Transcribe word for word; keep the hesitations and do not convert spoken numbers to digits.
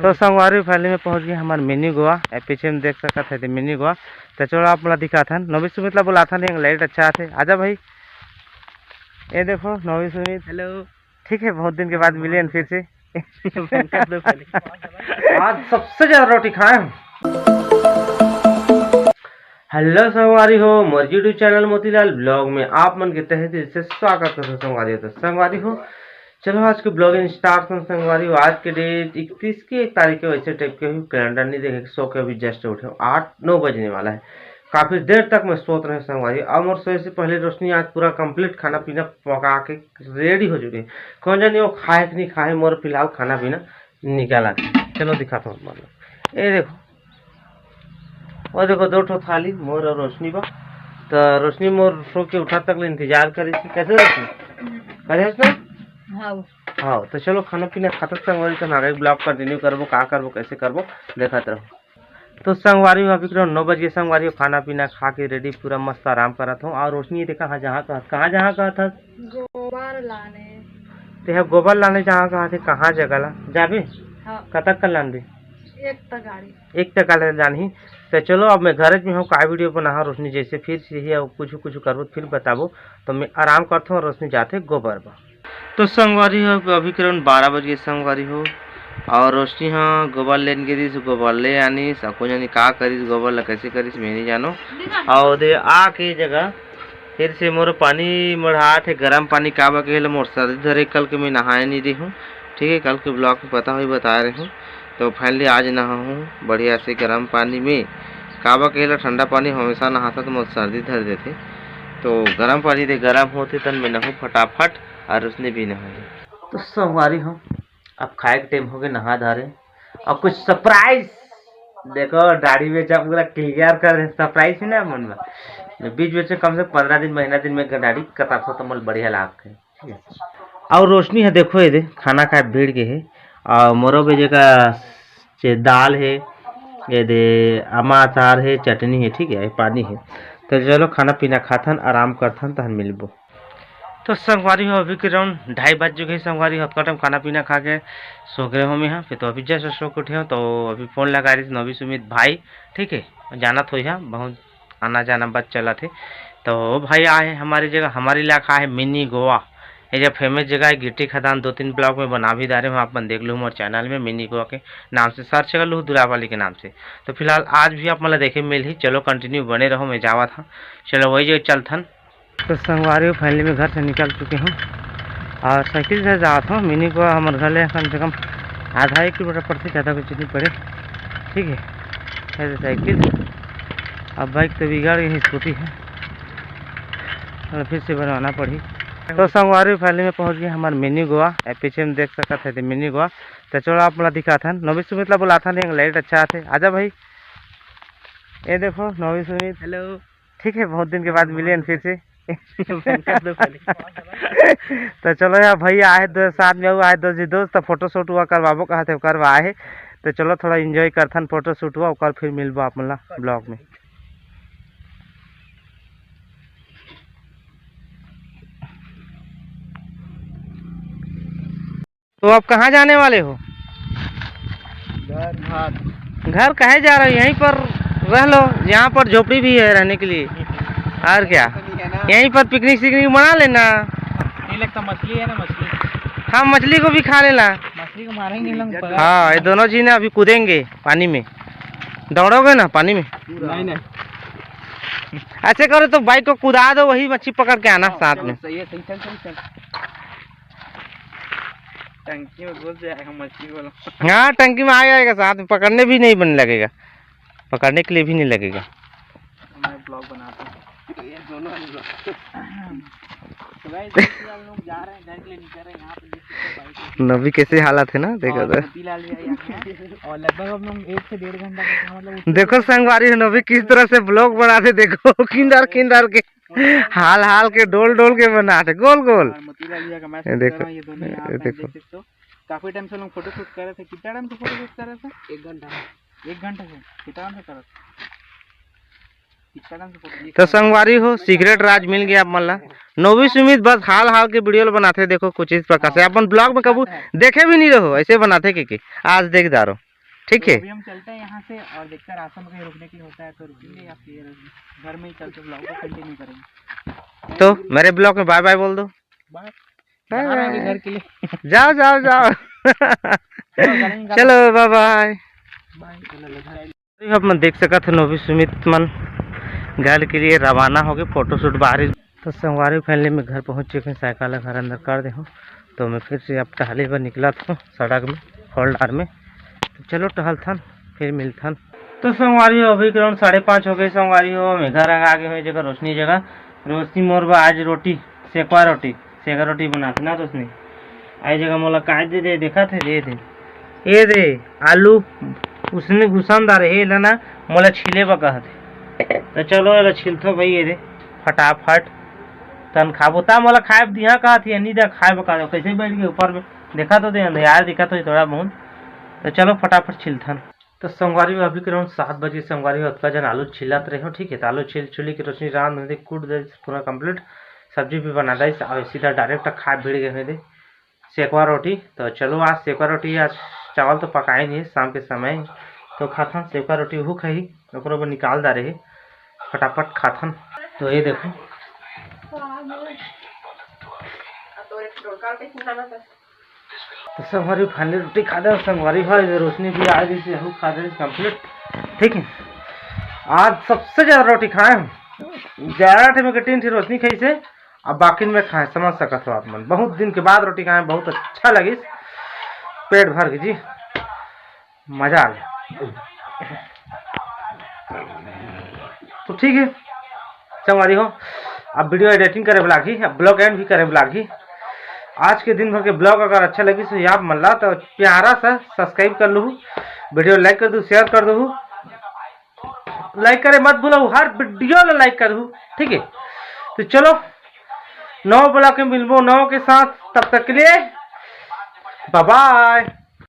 तो संगवारी, finally में पहुंच गए हमार मिनी गोवा। ए पीछे में देख सकत है मिनी गोवा। तो चलो आप मोला दिखाथन, नवी सुमित ला बुलाथन, एक लाइट अच्छा आथे। आजा भाई, ये देखो नवी सुमित। हेलो। ठीक है, बहुत दिन के बाद मिले हैं फिर से। पंकज दो पहले। आज सबसे ज्यादा रोटी खाए हम। हेलो संगवारी हो, मोर YouTube चैनल मोतीलाल ब्लॉग में आप मन के तहे दिल से स्वागत करथों संगवारी हो। तो संगवारी हो, चलो आज के ब्लॉग स्टार्ट करथन संगवारी हो। आज के डेट इकतीस के, एक तारीख के, वैसे टाइप के भी कैलेंडर नहीं देखे, सो के अभी जस्ट उठे हूँ, आठ नौ बजने वाला है। काफ़ी देर तक मैं सोत रहे संगवारी। अब मोर सोए से पहले रोशनी आज पूरा कंप्लीट खाना पीना पका के रेडी हो चुके हैं। कौन जानी वो खाए कि नहीं खाए, मोर फिलहाल खाना पीना निकाला। चलो दिखाता हूँ आप लोग। ये देखो, वो देखो दो ठो थाली मोर और रोशनी बा। तो रोशनी मोर सो के उठा तक ले इंतजार करी थी। कैसे रोशनी? करे हस ना? हाँ। हाँ, तो चलो खाना पीना खाता संगवारी, तो आगे ब्लॉग कंटिन्यू करबो, का करबो, कैसे करबो, देखत रहो। तो संगवारी हो, अभी करीब नौ बज के संगवारी हो, खाना पीना खा के रेडी, पूरा मस्त आराम करत हूँ। और रोशनी ये देखा, हाँ, जहाँ कहत, कहाँ जहाँ कहत हस? गोबर लाने। ते ह गोबर लाने जहाँ कहत हे, कहाँ जगह ला जाबे? हाँ। कतक कन लानबे? एक त गाड़ी। एक त गाड़ी जानही। तो चलो, अब मैं घर में हूँ, का वीडियो बनाहा रोशनी, जैसे फिर से ही कुछ कुछ करबो, फिर बताबो। तो मैं आराम करथों, रोशनी जाथे गोबर बा। तो संगवारी हो, अभी करीबन बारह बज गए संगवारी हो, और रोशनी ह गोबर लेन गे रहिस, गोबर ले आनिस, अको जानी का करिस, गोबर ला कैसे करिस, मैं नहीं जानो। और दे आके जगह फिर से मोर पानी मढ़ात हे, गरम पानी, काबर के मोर सर्दी धरे, कल के मैं नहाए नहीं रही हूँ, ठीक है, कल के ब्लॉग में पता होही बताए रही हूँ। तो finally आज नहा हूँ बढ़िया से गरम पानी में, काबर के ठंडा पानी हमेशा नहाता तो मोर सर्दी धर देथे। तो गरम पानी दे गरम होथे, तन मैं नहूँ फटाफट। और उसने भी नहाए। तो संगवारी हो, अब खाए के टाइम हो गए, नहा धारे। और कुछ सरप्राइज देखो, दाढ़ी में जब पूरा क्लियर कर दे, सरप्राइज ही ना मन में। बीच बीच में कम से कम पंद्रह दिन, महीना दिन में दाढ़ी कटाथों तो मोला बढ़िया लागथे, ठीक है। और रोशनी है, देखो ये दे, खाना खाए भीड़ के है। और मोरो भी जगह से दाल है, ये दे अमा अचार है, चटनी है, ठीक है, ये पानी है। तो चलो खाना पीना खाथन, आराम करथन, तहन मिलबो। तो संगवारी हो, अभी के राउंड ढाई बज चुके हैं संगवारी हो। अतका टाइम खाना पीना खा के सो गए हो मैं यहाँ पे, तो अभी जस्ट सो के उठे हो, तो अभी फोन लगा रही थी नवी सुमित भाई, ठीक है, जानत हो यहाँ बहुत आना जाना बस चलत हे। तो भाई आए हमारी जगह, हमारे इलाका है मिनी गोवा। ये जो फेमस जगह है गिट्टी खदान, दो तीन ब्लॉग में बना भी डारे हूँ, आप मन देख लो हमारे चैनल में, मिनी गोवा के नाम से सर्च कर लो, दुरावाली के नाम से। तो फिलहाल आज भी आप मन ला देखे मिलही। चलो कंटिन्यू बने रहो, मैं जावत हूँ। चलो वही जगह चलथन। तो संगवारी हो, finally मैं घर से निकल चुके हूँ और साइकिल से जात हूँ। मिनी गोवा हमर घर ले कम से कम आधा एक किलोमीटर पड़थे, ज़्यादा कुछ नहीं पड़े, ठीक है। ऐसे साइकिल, अब बाइक तो बिगड़ गई, स्कूटी है, और फिर से बनवाना पड़ी। तो संगवारी हो, finally मैं पहुँच गए हमारे मिनी गोवा। ए पीछे में देख सकत है मिनी गोवा। तो चलो आप मोला दिखाथन, नवी सुमित ला बुलाथन, एक लाइट अच्छा आथे। आजा भाई, ये देखो नवी सुमित। हेलो। ठीक है, बहुत दिन के बाद मिले हैं फिर से। पंकज दो पहले। तो चलो यार, भैया आए दो साथ में, आए दो जी दोस्त, तो फोटो शूट हुआ करवाबो कहा थे, करवा आए। तो चलो थोड़ा एंजॉय करथन, फोटो शूट हुआ, ओकर फिर मिलबो आप मन ला ब्लॉग में। तो आप कहाँ जाने वाले हो? घर, घर। घर काहे जा रहे हो? यहीं पर रह लो, यहाँ पर झोपड़ी भी है रहने के लिए। और क्या, तो नहीं है ना। यहीं पर पिकनिक सिकनिक मना लेना। नहीं लगता, मछली है ना, मछली। हाँ, मछली को भी खा लेना। मछली को मारेंगे लोग, पकड़। हाँ, ये दोनों जी ने अभी कूदेंगे पानी में। दौड़ोगे ना पानी में? नहीं, नहीं। ऐसे करो तो बाइक को कुदा दो, वही मच्छी पकड़ के आना हाँ, साथ चलो, में। सही है, सही, चल, चल, चल। टंकी में घुस जाएगा मछली वाला। हाँ, टंकी में आ जाएगा साथ में, पकड़ने भी नहीं बन लगेगा, पकड़ने के लिए भी नहीं लगेगा। मैं ब्लॉग बनाता हूँ। तो ये दोनों हम लोग। तो गाइस, देखिए हम लोग जा रहे हैं घर के लिए, निकल रहे हैं यहाँ पे, देख सकते हैं बाइक है। नवी कैसे हालत है ना, देखो और तो। मोतीलाल भैया यहाँ है। और लगभग हम लोग एक से डेढ़ घंटा तक, मतलब, उस देखो संगवारी हो, नवी किस तरह से ब्लॉग बनाते, देखो, किंदर किंदर के। हाल हाल के डोल डोल के बनात हे, गोल गोल। और मोतीलाल भैया का मैं ये शूट देखो, कर रहा हूँ, ये दोनों यहाँ ये पे देखो। देख सकते हो। काफी टाइम से लोग फोटो शूट कर रहे थे। कितना टाइम से फोटो शूट कर रहे थे? एक घंटा। एक घंटा से? कितना टाइम से कर रहे थे? कितना टाइम से फोटो? तो संगवारी हो, सीक्रेट राज मिल गया आप मन ला। नवी सुमित बस हाल हाल के वीडियो बनाते, देखो कुछ इस प्रकार से। अपन ब्लॉग में कबू देखे भी नहीं रहो, ऐसे बनाते के, के। आज देख डारो। ठीक है। अभी हम चलते हैं यहाँ से और देखते हैं रास्ता में कहीं रुकने के लिए होता है तो रुकेंगे, या फिर घर में ही चल के ब्लॉग को कंटिन्यू करेंगे। तो मेरे ब्लॉग में बाय बाय बोल दो। बाय। बाय बाय। घर के लिए। जाओ, जाओ, जाओ। चलो, बाय बाय। बाय। अभी आप मन देख सकत हो, नोभी सुमित मन घर के लिए रवाना हो गए, फोटोशूट बाहर ही। तो संगवारी, फाइनली मैं घर पहुँच चुके हैं, साइकिल ला घर अंदर कर दे हूँ। तो मैं फिर से अब टहले बर निकलत हूँ सड़क में, हॉलदार में। तो चलो टहलथन, फिर मिलथन। तो संगवारी हो, अभी अराउंड साढ़े पाँच हो गए संगवारी हो, मैं घर आ गए हूँ, जगह रोशनी जगह। रोशनी मोर बर आज रोटी, सेकवा रोटी, सेकवा रोटी बनाथे ना रोशनी। आई जगह मोला काय दे दे, देखा थे, दे दे। ए दे, आलू उसने गुसंदा रहे, एला ना मोला छीले बर कहत हे। तो चलो, एला छीलथो भाई, ए दे, फटाफट। तन खाबो, ता मोला खाए बर दिहा कहत हे, नी दे खाए बर कहत हे। कैसे बैठ गए ऊपर में, देखा तो दे, अंधियार दिखा तो थोड़ा बहुत। तो चलो, फटाफट छीलथन। तो संगवारी हो, अभी के अराउंड सात बजे संगवारी हो, अतका जन आलू छीलत रहे हो, ठीक है। तो आलू छील छुली के रोशनी रांध दे, कूट दे, पूरा कंप्लीट सब्जी भी बना दे, और सीधा डायरेक्ट खाए भिड़ गए हुए दे। सेकवा रोटी। तो चलो, आज सेकवा रोटी, आज चावल तो पकाए नहीं, शाम के समय तो खाथन सेकवा रोटी, हु खाही, ओकरो बर निकाल दा रहे, फटाफट खाथन। तो ये देखो, तो संगवारी फाइनली रोटी खा दे, संगवारी भाई रोशनी भी आ रही से, हु खा दे कंप्लीट, ठीक है। आज सबसे ज्यादा रोटी खाए हम, ग्यारह ठे में के तीन ठे रोशनी खाई से, अब बाकी में खाए, समझ सकत हो आप मन। बहुत दिन के बाद रोटी खाए, बहुत अच्छा लगिस, पेट भर के जी, मजा आ गया। तो ठीक है संगवारी हो, अब वीडियो एडिटिंग करे बर लागही, अब ब्लॉग एंड भी करे बर लागही। आज के दिन भर के ब्लॉग अगर अच्छा लगिस तो आप मन ला तो प्यारा सा सब्सक्राइब कर लूहू, वीडियो लाइक कर दू, शेयर कर दू, लाइक करे मत भूलो, हर वीडियो ला लाइक करू, ठीक है। तो चलो, नवा ब्लॉग में मिलबो नवा के साथ, तब तक के लिए बाय बाय।